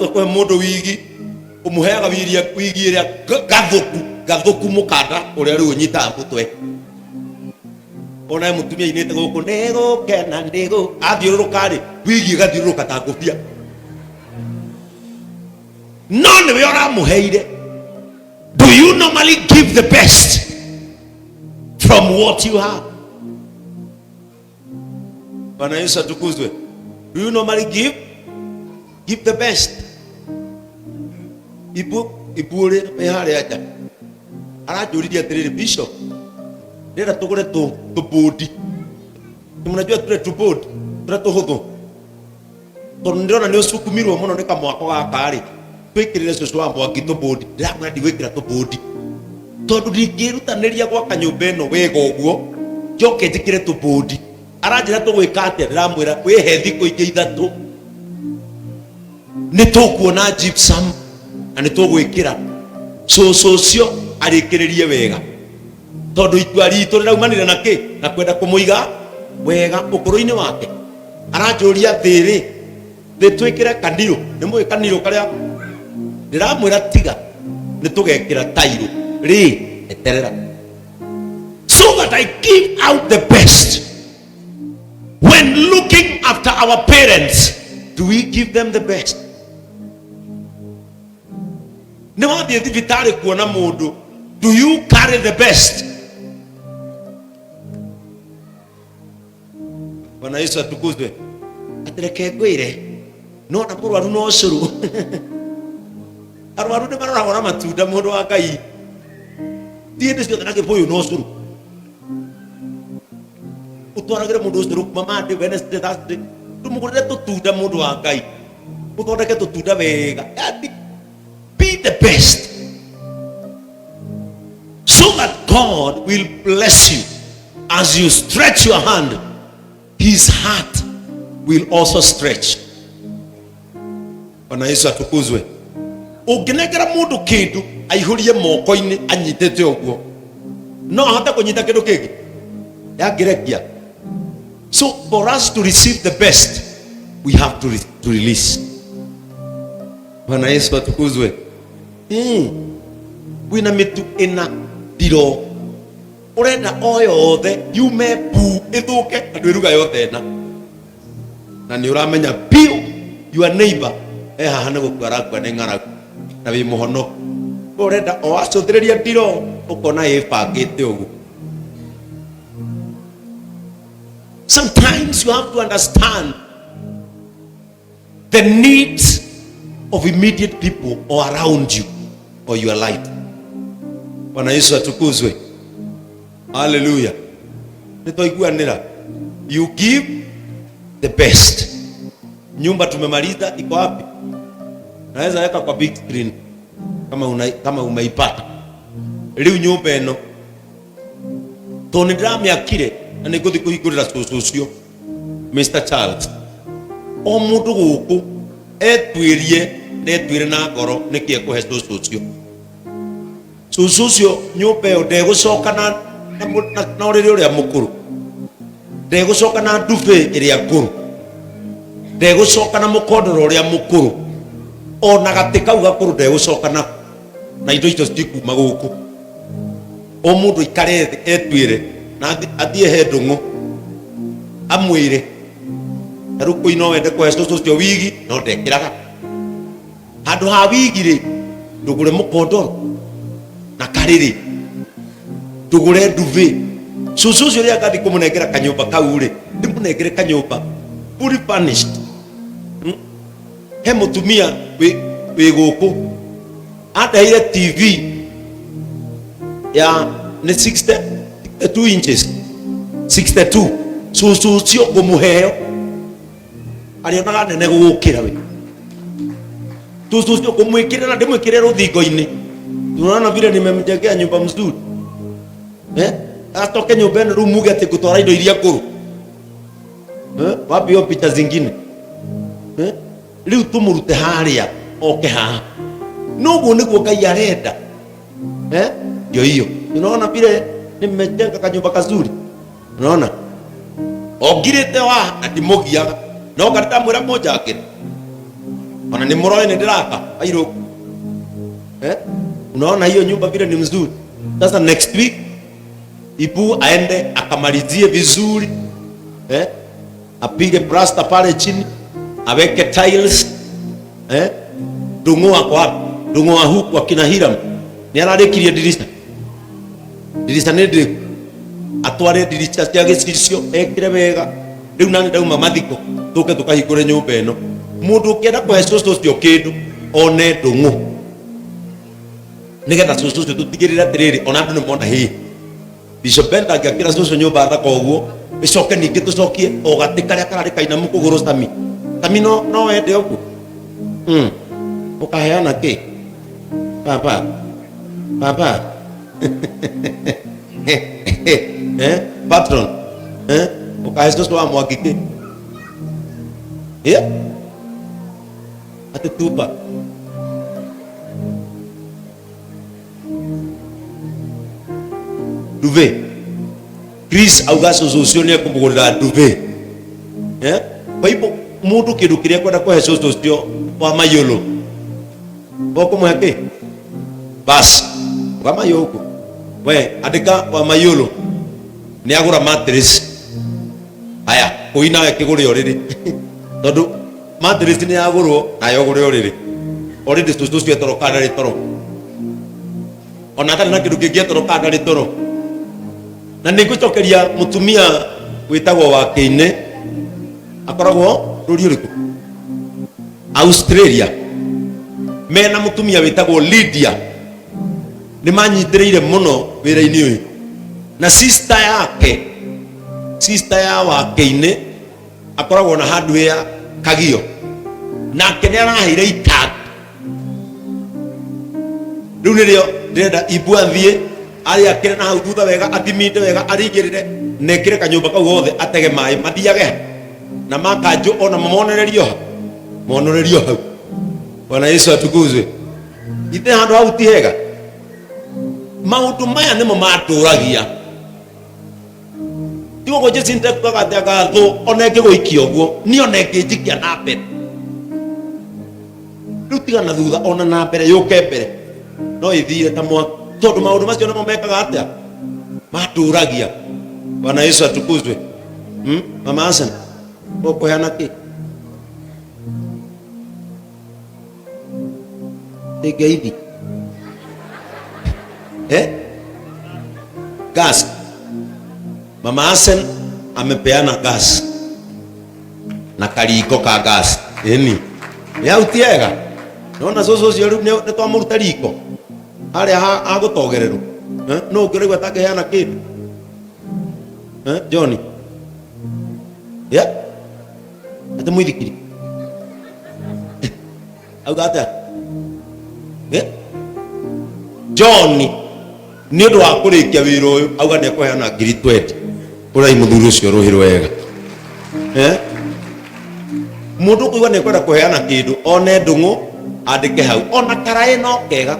Kũhe mũndũ wigi, ũmũheaga wigi ĩrĩa gathũku gathũku, mũkanda ũrĩa rĩu ũnyitaga mũtwe. Ona mũtumia inĩte gũkũ nĩgũkena nĩgũ athiũrũrũka rĩ, wigi ĩgathiũrũrũka ta ngũbia, no nĩwe ũramũheire. Do you normally give the best from what you have? Bwana Yesu atukuzwe. Do you normally give the best? Ibu ibu rĩ wĩ harĩa nja aranjũririe atĩrĩrĩ, "Bishop, ndĩrenda tũgũre tũbũndi. Mnajua tule tũbũndi tũrĩa tũhũthũ, tondũ ndĩrona nĩ ũcukumirwo mũno nĩ kamwako gaka rĩ, twĩkĩrĩre cũcũ wa Mwangi tũbũndi." Ndĩramwĩra ndigwĩkĩra tũbũndi tondũ ndingĩrutanĩria gwaka nyũmba ĩno wega ũguo njoke njĩkĩre tũbũndi. Aranjĩra tũgwĩka atĩa? Ndĩramwĩra wĩhe thikũ ingĩ 3, nĩ tũkuona gypsum na nĩ tũgwĩkĩra. Cũcũ ũcio arĩkĩrĩrie wega, tondũ itua ritũ rĩraumanire na kĩ? Na kwenda kũmũiga wega ũkũrũ-inĩ wake. Aranjũria thĩrĩ thĩ twĩkĩre kanirũ, nĩ mũĩ kanirũ karĩa? Ndĩramwĩra tiga, nĩ tũgekĩra tairũ rĩ, eterera, so that I give out the best. When looking after our parents, do we give them the best? Nĩ wathiĩ thibitarĩ kuona mũndũ, do you carry the best? Bwana Yesu atukuzwe. Atĩ reke ngwĩre, no na mũrwaru no ũcũrũ, arwaru nĩ maroragwo na matunda. Mũndũ wa Ngai, ti hĩndĩ ciothe na gĩbũyũ no ũcũrũ. Ũtwaragĩre mũndũ ũcũrũ kuma Monday, Wednesday, Thursday, ndũmũgũrĩre tũtunda. Mũndũ wa Ngai, ũthondeke tũtunda wega. Yani, be the best so that God will bless you. As you stretch your hand, his heart will also stretch. Bwana Yesu atukuzwe. Ũngĩnengera mũndũ kĩndũ aihũrie moko-inĩ anyitĩte ũguo, no ahote kũnyita kĩndũ kĩngĩ yangĩrekia. So for us to receive the best, we have to release. Bwana Yesu atukuzwe. Wĩna mĩtu ĩna ndiro, ũrenda o yothe yume mbu ĩthũke na ndwĩruga yothe ĩna, na nĩ ũramenya biũ your neighbor e haha nĩ gũkua arakua nĩ ng'aragu na wĩ mũhonoku. We ũrenda o acũthĩrĩria ndiro ũkona ĩbangĩte ũguo. Sometimes you have to understand the needs of immediate people or around you or your life. Bwana Yesu atukuzwe. Haleluya. Nĩtwaiguanĩra. You give the best. Nyumba tumemaliza, iko wapi? Naweza weka kwa big screen kama umeipata. Rĩu nyũmba ĩno tondũ nĩ ndĩramĩakire na nĩ ngũthiĩ kũhingũrĩra cũcũ ũcio Mr. Charles. O mũndũ gũkũ etuĩrie na etuĩre na ngoro nĩkĩ ekũhe cũcũ ũcio. Cũcũ ũcio nyũmba ĩyo ndegũcoka na ũrĩrĩ ũrĩa mũkũrũ, ndegũcoka na ndube ĩrĩa ngũrũ, ndegũcoka na mũkondoro ũrĩa mũkũrũ, ona gatĩ kau gakũrũ ndegũcoka nako, na indo icio citikuma gũkũ. O mũndũ aikare thĩ etuĩre na athiĩ he ndũng'ũ amwĩre, ta rĩu kũi no wende kũhe cũcũ ũcio wigi, no ndekĩraga. Handũ ha wigi rĩ, ndũgũre mũkondoro na karĩrĩ, ndũgũre ndubĩ. Cũcũ ũcio rĩrĩa ngathi kũmũnengera kanyũmba kau rĩ, ndĩmũnengere kanyũmba fully furnished. He mũtumia wĩ gũkũ andeheire TV ya nĩ 60 62 inches, 62. Cũcũ ũcio ngũmũheo arĩonaga nene gũgũkĩra we. Cũcũ ũcio ngũmwĩkĩrĩra na ndĩmwĩkĩrĩre rũthingo-inĩ. Unaona vile nimemjengea nyumba mzuri, eh? Atoke nyũmba ĩno rĩu muge atĩ ngũtwara indo iria ngũrũ, eh? Wapi hiyo picha zingine, eh? Rĩu tũmũrute harĩa oke haha, noguo nĩguo Ngai arenda, eh? Ndio hiyo, unaona vile nimejenga kanyumba kazuri? Unaona ongirĩte wa na ndimũgiaga no nga ndamwĩra mũnjangĩre. Ona nĩ mũroĩ nĩ ndĩraka airũ. Eh? Unaona hiyo nyumba vile ni mzuri. Sasa next week Ibu aende akamalizie vizuri eh? Apige plasta pale chini, aweke tiles eh? Ndung'u ako wapi? Ndung'u wa huku akina Hiram nĩ ararĩkirie dirisha dirisha nĩ ndĩrĩku atware dirisha cia gĩcicio ekĩre wega rĩu nani ndauma mathiko tũke tũkahingũre nyũmba ĩno mũndũ ũkĩenda kũhe cũcũ ũcio kĩndũ one ndũng'ũ nĩgetha cũcũ ũcio tũtigĩrĩre atĩrĩrĩ ona andũ nĩ mona hĩ Bishop Ben ndangĩakĩra cũcũ nyũmba thaka ũguo ĩcoke ningĩ tũcokie o gatĩ karĩa kararĩ kainamu kũgũrũ Sami Sami no no wende ũguo ũkaheana kĩ baba baba eh patron eh ũkahe cũcũ wa Mwangi kĩ yeah atĩ tupa nduve Chris auga cũcũ ũcio nĩ ekũmũgũrĩra nduve eh? Kwa hivyo mũndũ kĩndũ kĩrĩa kwenda kũhe cũcũ ũcio wa mayũlũ ũkũmũhe kĩ bas wa mayũkũ we andĩka wa mayũlũ nĩ agũra mattress aya kũi nawe kĩgũre ũrĩrĩ tondũ mattress nĩ yagũrwo nayo ũgũre ũrĩrĩ already cũcũ ũcio etoro kana ndarĩ toro ona atarĩ na kĩndũ kĩngĩ etoro kana ndarĩ toro na nĩ ngũcokeria mũtumia wĩtagwo wa kĩinĩ akoragwo bũrũri ũrĩkũ Australia mena mũtumia wĩtagwo Lydia nĩ manyitĩrĩire mũno wĩra-inĩ ũyũ na sister yake sister ya wakĩinĩ akoragwo na hardware kagio nake nĩ araheire itangi rĩu nĩrĩo ndĩrenda ibu athiĩ arĩakĩre na hau thutha wega athiminde wega arĩigĩrĩre na ĩkĩre kanyũmba kau gothe atege maĩ mathiage na makanjũ ona monererio hau monorerio hau bwana yesu atukuzwe ithe handũ hau ti hega maũndũ maya nĩmo matũragia ti ũguo Jacinta ekugaga atĩ anga thũ ona ĩngĩgũikia ũguo niĩ ona ĩngĩnjikia na mbere rĩu tiga na thutha ona na mbere yũke mbere no ĩthire ta mwaki tondũ maũndũ macio nĩmo mekaga atĩa matũragia bwana yesu atukuzwe hmm? mama Hassan ũkũheana kĩ Nĩ ngeithi eh? Gas. Mama Hassan amepeana gas na kariko ka gas ĩni nĩ tiega nona cũcũ ũcio rĩu nĩ twamũruta riko harĩa hagũtogererwo Eh, nũ ũngĩraigua atangĩheana kĩndũ Eh, Johnny yeah atĩ mũithikiri auga atĩa Eh? John nĩ ũndũ wa kũrĩkia wĩra ũyũ auga nĩ ekũheana ngiri 20 ũrai mũthuri ũcio rũhĩ rwega Eh? mũndũ ũkũigua nĩ ekwenda kũheana kĩndũ one ndũng'ũ andĩke hau ona karaĩ no kega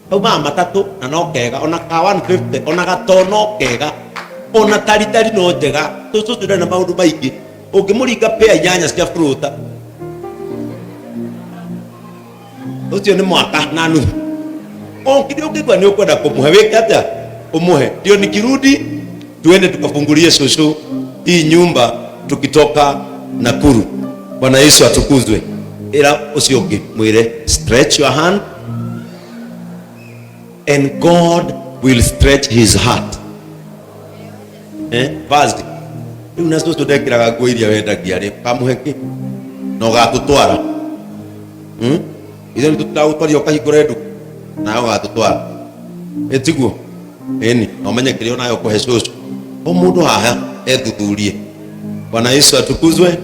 kaumaga matatũ na no kega ona ka 150 ona gato no kega ona taritari no njega tũcũcũ ndarĩ na maũndũ maingĩ ũngĩmũringa pea inyanya cia fruta ũcio nĩ mwaka na nuthu ũngĩ ũngĩigua nĩ ũkwenda kũmũhe wĩke atĩa ũmũhe ndio nikirudi tuende tukafungulie shushu hii nyumba tukitoka Nakuru Bwana Yesu atukuzwe ĩra ũcio ũngĩ mwĩre stretch your hand and God will stretch his heart eh first rĩu na cũcũ ndekĩraga nguo iria wendagia rĩ kamũhe kĩ na ũgatũtwara hmm? ithe nĩ tũtiragũtwaria ũkahingũre nduka nawe ũgatũtwara ĩtiguo ĩni na ũmenye kĩrĩa onayo kũhe cũcũ o mũndũ haha ethuthurie bwana yesu atukuzwe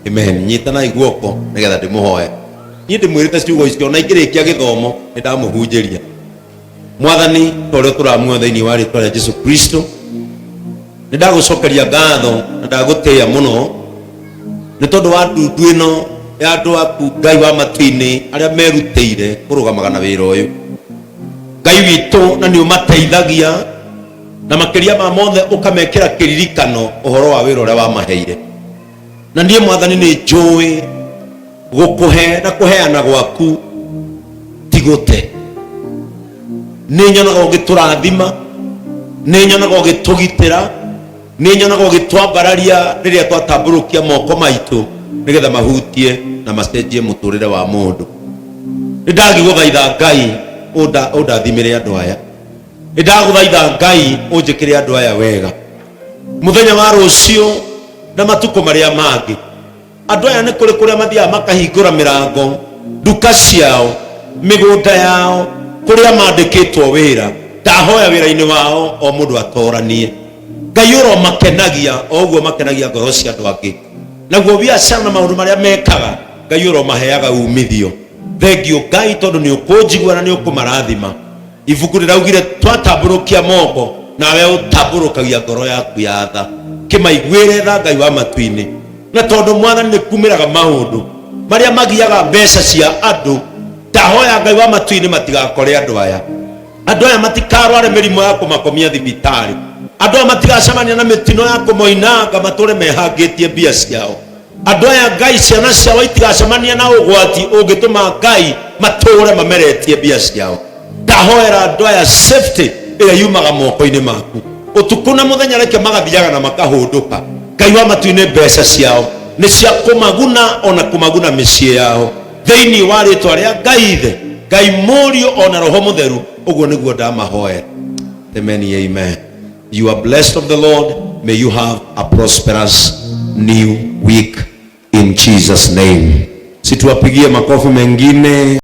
amen nyitanai guoko nĩgetha ndĩmũhoe niĩ ndĩmwĩrĩte ciugo icio na ingĩrĩkia gĩthomo nĩ ndamũhunjĩria mwathani ta ũrĩa tũramuoya thĩinĩ wa rĩtwa rĩa jesu kristo nĩ ndagũcokeria ngatho na ndagũtĩĩa mũno nĩ tondũ wa ndundu ĩno ya andũ aku ngai wa matu-inĩ arĩa merutĩire kũrũgamaga na wĩra ũyũ ngai witũ na nĩ ũmateithagia na makĩria ma mothe ũkamekĩra kĩririkano ũhoro wa wĩra ũrĩa wamaheire na niĩ mwathani nĩ njũĩ Gũkũhe na kũheana gwaku ti gũte. Nĩ nyonaga ũgĩtũrathima, nĩ nyonaga ũgĩtũgitĩra, nĩ nyonaga ũgĩtwambararia rĩrĩa twatambũrũkia moko maitũ nĩgetha mahutie na macenjie mũtũrĩre wa mũndũ. Nĩ ndagĩgũthaitha Ngai ũndathimĩre andũ aya. Nĩ ndagũthaitha Ngai ũnjĩkĩre andũ aya wega mũthenya wa rũciũ na matukũ marĩa mangĩ. Andũ aya nĩ kũrĩ kũrĩa mathiaga makahingũra mĩrango, nduka ciao, mĩgũnda yao, kũrĩa mandĩkĩtwo wĩra. Ndahoya wĩra-inĩ wao o mũndũ atoranie. Ngai ũromakenagia o ũguo makenagia ngoro cia andũ angĩ. Naguo biacara na maũndũ marĩa mekaga, Ngai ũromaheaga umithio. Thengiũ Ngai tondũ nĩ ũkũnjigua na nĩ ũkũmarathima. Ibuku rĩraugire twatambũrũkia moko nawe ũtambũrũkagia ngoro yaku ya tha. Kĩmaiguĩre tha Ngai wa matu-inĩ. Na tondũ Mwathani nĩ kumĩraga maũndũ marĩa magiaga mbeca cia andũ, ndahoya Ngai wa matu-inĩ matigakore andũ aya. Andũ aya matikarware mĩrimũ ya kũmakomia thibitarĩ. Andũ aya matigacemania na mĩtino ya kũmoinanga matũre mehangĩtie mbia ciao. Andũ aya Ngai ciana ciao itigacemania na ũgwati ũngĩtũma Ngai matũre mameretie mbia ciao. Ndahoera andũ aya safety ĩrĩa yumaga moko-inĩ maku. Ũtukũ na mũthenya reke magathiaga na makahũndũka. Ngai wa matu-inĩ mbeca ciao nĩ cia kũmaguna ona kũmaguna mĩciĩ yao. Thĩinĩ wa rĩtwa rĩa Ngai Ithe, Ngai Mũriũ ona Roho Mũtheru, ũguo nĩguo ndamahoera. Amen, amen. You are blessed of the Lord. May you have a prosperous new week in Jesus' name. Situwapigie makofi mengine.